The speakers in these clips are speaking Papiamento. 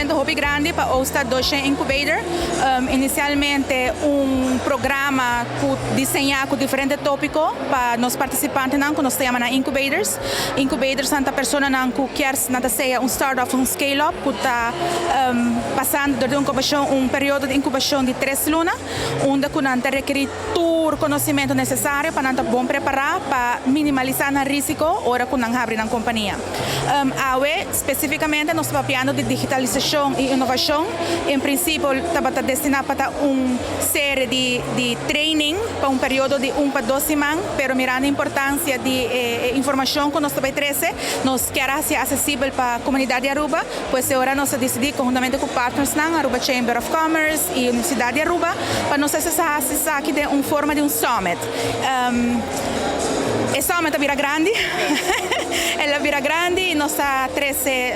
evento hopi grandi pa hosta 200 incubator. Inicialmente un programa cu diseña cu diferente topico pa nos participantenan cu nos ta yama nan incubators. Incubators nan ta personanan cu kier nan ta sea un start-up of un scale-up cu ta pasando door di un incubacion, un periodo di incubacion di 3 luna, unda cu nan ta requeri tur conocimento necesario pa nan ta bon prepara pa minimalisa nan risico ora cu nan habri nan compania. Awe specificamente nos ta papiando di digitalisacion y innovacion. En principio tabata destina pa un serie di training pa un periodo di 1 pa 2 siman, pero mirando e importancia di informacion cu nos ta trece, nos kier haci accesibel pa comunidad di Aruba, pues awor nos a dicidi conhuntamente cu partners nan Aruba Chamber of Commerce y Universidad di Aruba pa nos haci esaki den un forma di un summit. E summit a bira grandi. El a bira grandi y nos a trece,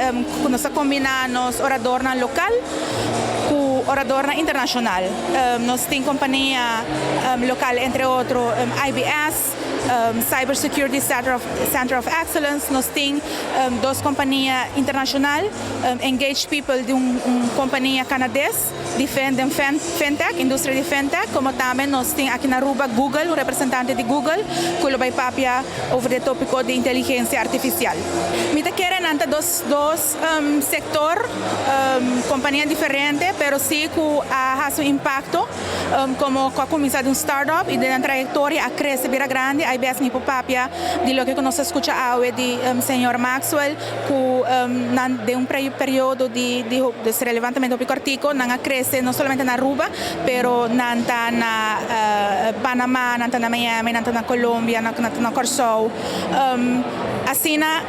nos a combina nos oradornan local cu oradornan internacional. Nos tin compania local, entre otro IBS, Cyber Security Center of Excellence, nos tin dos compania internacional, Engage People di un compania canades, di fintech, industria di fintech, como tambe nos tin aki na Aruba Google, un representante di Google, cu lo bay papia over e topico di inteligencia artificial. Mi ta kere nan ta dos sector, compania diferente, pero si cu a haci un impacto, como cu a cuminsa di un startup y den trayectoria a crece bira grandi. IBS mi por papia di loke nos a scucha awe di señor Maxwell, cu nan den un periodo di relevantemente cortico, nan a crece no solamente na Aruba, pero nan ta na Panama, nan ta na Miami, nan ta na Colombia, na Corsou. Asina,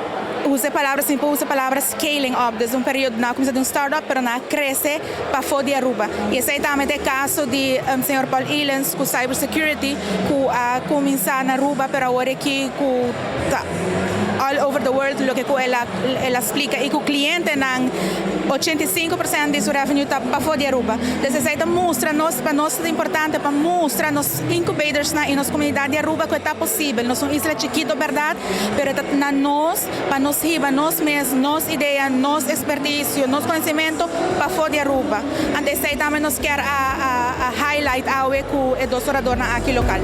usa e palabra simpel, usa e palabra scaling up, desde un periodo nan a cuminsa di un startup, pero nan a crece pafo di Aruba. Y esey tambe ta e caso di señor Paul Elens cu cyber security, cu a cuminsa na Aruba, pero awor aki cu ta all over the world, loke cu el a splica y cu clientenan, 85% di su revenue ta pafo di Aruba. Anto, esey ta mustra nos, pa nos ta importante pa mustra nos incubators na nos comunidad di Aruba cu ta posibel. Nos ta un isla chikito, berdad, pero ta na nos pa nos hiba nos mes, nos idea, nos experticio, nos conocimento pafo di Aruba. Anto, esey tambe nos kier a highlight awe cu e dos oradornan aki local.